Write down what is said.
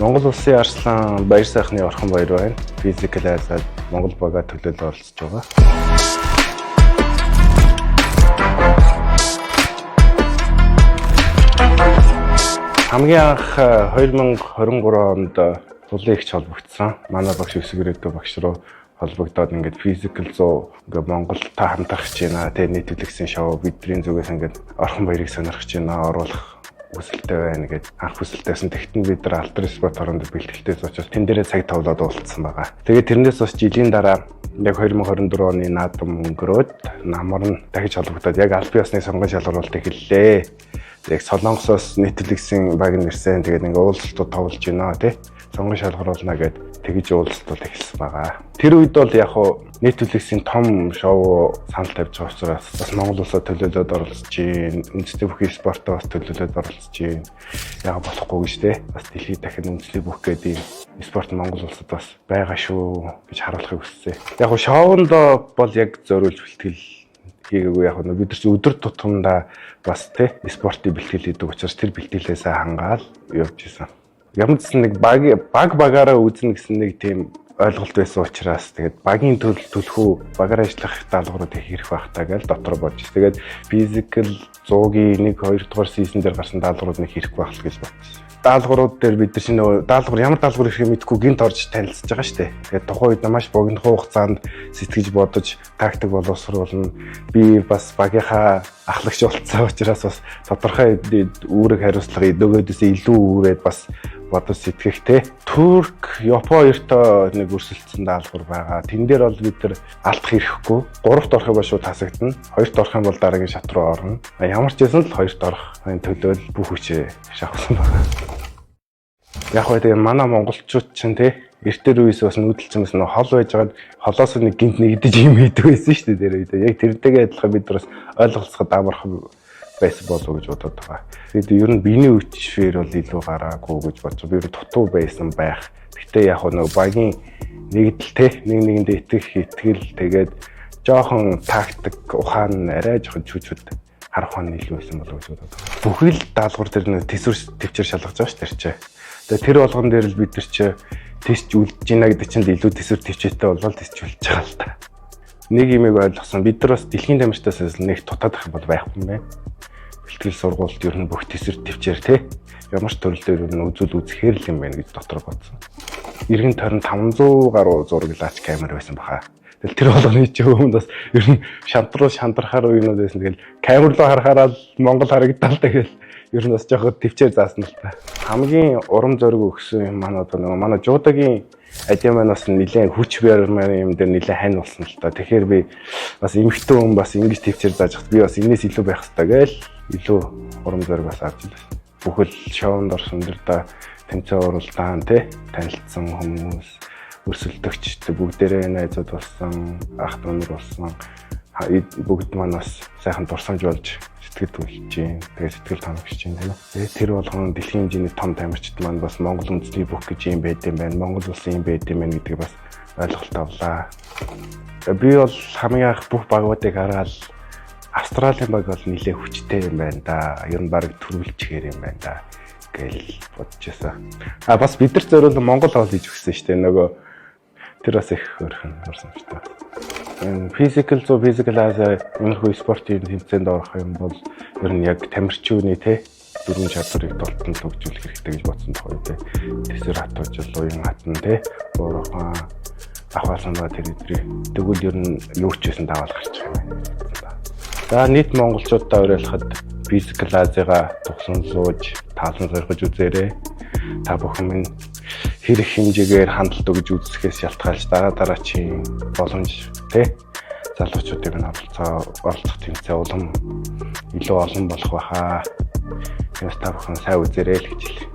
Монгол улсын Арслан Баяр сайхны Орхон Баяр байна. Physical Asia-д Монгол багаа төлөөлөл оролцож байгаа. Хамгийн анх 2023 онд Сулын эгч холбогдсон. Манай багш Өсөг Ирээдүй багш руу холбогдоод ингээд Physical 100 ингээд Монголтой хамтрах гэж байна. Тэгээ нийтүүлэгсэн шоу бидний зүгээс ингээд Орхон Баярыг сонирхож байна, оруулах хүсэлтэй байна гэд анх хүсэлтэйсэн. Тэгтэн бид нар Алтар спорт оронд бэлтгэлтэй учраас тэн дээрээ цаг тавлаад уулзсан байгаа. Тэгээд тэрнээс бас жилийн дараа яг 2024 оны наадам өнгөрөөд намар нь дахиж холбогдоод яг аль биесны сонгон шалгаруулалт эхэллээ. Яг Солонгосоос нийтлэгсэн баг нэрсэн. Тэгээд ингээ уулзалтууд товлж байна тий. Сонгон шалгаруулна гэд тэгж уулзалтууд эхэлсэн байгаа. Тэр үед бол яг хуу нийтлэгсэн том шоу санал тавьж байгаа учраас бас Монгол улсаа төлөөлөөд оролцож гин, үндэсний бүх спортоо бас төлөөлөөд оролцож гин. Яг болохгүй гэж тий. Бас дэлхийд дахин үндэсний бүх гэдэг юм спорт Монгол улсад бас байгаа шүү гэж харуулахыг хүссэн. Яг хуу шоунд бол яг зориулж бэлтгэл хийгээгүй, яг нь бид нар чи өдөр тутамдаа бас тий спортын бэлтгэл хийдэг учраас тэр бэлтгэлээсээ хангаал явж исэн. Ямар ч нэг баг баг багаараа үзнэ гэсэн нэг тийм ойлголт байсан учраас тэгээд багийн төлхөө багаар ажиллах даалгаврууд их хэрэг байх таа гэж дотор бодож. Тэгээд Physical 100-гийн 1 2 дугаар season дээр гарсан даалгаврууд нэг хэрэг байх л гэж бодсон. Даалгаврууд дээр бид нар чинь нөгөө даалгавар ямар даалгавар ирэхээ мэдэхгүй гинт орж танилцж байгаа шүү дээ. Тэгээд тухайн үед маш богино хугацаанд сэтгэж бодож тактик боловсруулна. Би бас багийнхаа ахлагч болцсон учраас бас тодорхой үүрэг хариуцлага нөгөөдөөсөө илүү үүрээд бас бодож сэтгэх те. Турк, Япон хоёртой нэг өрсөлдсөн даалгавар байгаа. Тэн дээр бол бид нар алдах хэрэггүй. Гуравт орох юм бол шууд хасагдана. Хоёрт орох юм бол дараагийн шат руу орно. Ямар ч байсан л хоёрт орох төлөө бүх хүчээ шавхсан байна. Яг бай, тэгээ манай монголчууд чинь те эртээр үеэс бас нүүдэлчин байсан, хол байж байгаад холоос нэг гинт нэгдэж юм хийдэг байсан шүү дээ тэр үед. Яг тэрнтэйгээ адилхан бид бас ойлголцоход амархан байсан болов уу гэж бодоод байгаа. Тэгээд ер нь биений хүчээр бол илүү гараагүй гэж бодож, би ер нь дутуу байсан байх. Гэтэ яг нэг багийн нэгдэл те нэг нэгэндээ итгэх итгэл, тэгээд жоохон тактик ухаан арай жоохон чүчүүд харах ухаан илүү байсан болов уу гэж бодоод байгаа. Бүхэл даалгавар дээр нэг төсвөр төвчээр шалгаж байгаа шүү дээ чи. Тэгээд тэр болгон дээр л бид нар чи тест үлдэж гинэ гэдэг чинь илүү төсвөр төвчээтэй болвол тест үлдэж байгаа л та. Нэг юмыг ойлгосон. Бид нар бас дэлхийн тамирчдаас нэг дутаад ах юм бол байхгүй юм байна. Бэлтгэл сургуульд ер нь бүх төсвөр төвчээр те ямар ч төрөл дээр ер нь үзүүл үзэхээр л юм байна гэж дотор бодсон. Эргэн тойрон 500 гаруй зураглаач камер байсан баха. Тэгэл тэр болгоны чи өмнө бас ер нь шантруу шантрахаар үеинүүд байсан. Тэгэл камер руу харахаараа л Монгол харагдал, тэгэл ер нь бас жоохон төвчээр заасан л та. Хамгийн урам зориг өгсөн юм маань одоо нөгөө манай жуудагийн адийн маань бас нэлээд хүч баримын юм дээр нэлээд хань болсон л та. Тэгэхээр би бас эмэгтэй хүн бас ингэж төвчээр зааж хат би бас энэс илүү байх хэрэгтэй гээл илүү урам зориг бас авч илсэн. Бүхэл шоунд орсон дэр да тэмцээн уралдаан те танилцсан хүмүүс, өрсөлдөгч бүгдээрээ найзууд болсон, ах дүү нар болсон. Бүгд маань бас сайхан дурсамж болж сэтгэл түлж гин. Тэгээд сэтгэл ханагч гин тийм ээ. Тэгээд тэр болгон дэлхийн хэмжээний том тамирчид маань бас Монгол үндэсний бүх гэж юм байд юм байна. Монгол улсын юм байд юм байна гэдгийг бас ойлголт авлаа. Би бол хамгийн анх бүх багуудыг хараад Австралийн баг бол нэлээ хүчтэй юм байна да. Ер нь баг төрүүлчихээр юм байна да гээл бодож байсан. А бас бид нар зориулан Монгол хоол хийж өгсөн шүү дээ. Нөгөө тэр бас их хөөрхөн орсон шүү дээ. Physical 100, Physical Asia иймэрхүү спортын тэмцээнд орох юм бол ер нь яг тамирчууны те дөрвөн чадварыг дултан хөгжүүлэх хэрэгтэй гэж бодсон тоххой те. Тэсвэр хатуужил, уян хатан те, буурхан авахсан ба тэр өдрийг. Тэгвэл ер нь юу ч байсан даваал гарчих юм байна. За, нийт монголчуудаа уриалахад Physical Asia-га тугсан сууж таалан сорхиж үзээрэй. Та бүхэн минь хэрэг хэмжээгээр хандлт өгж үзэхээс шалтгаалж дараа дараачийн боломж те залуучуудыг нь оролцох тэмцээн улам илүү олон болох байхаа. Тэгээс та бүхэн сайн үзээрэй л гэж хэлье.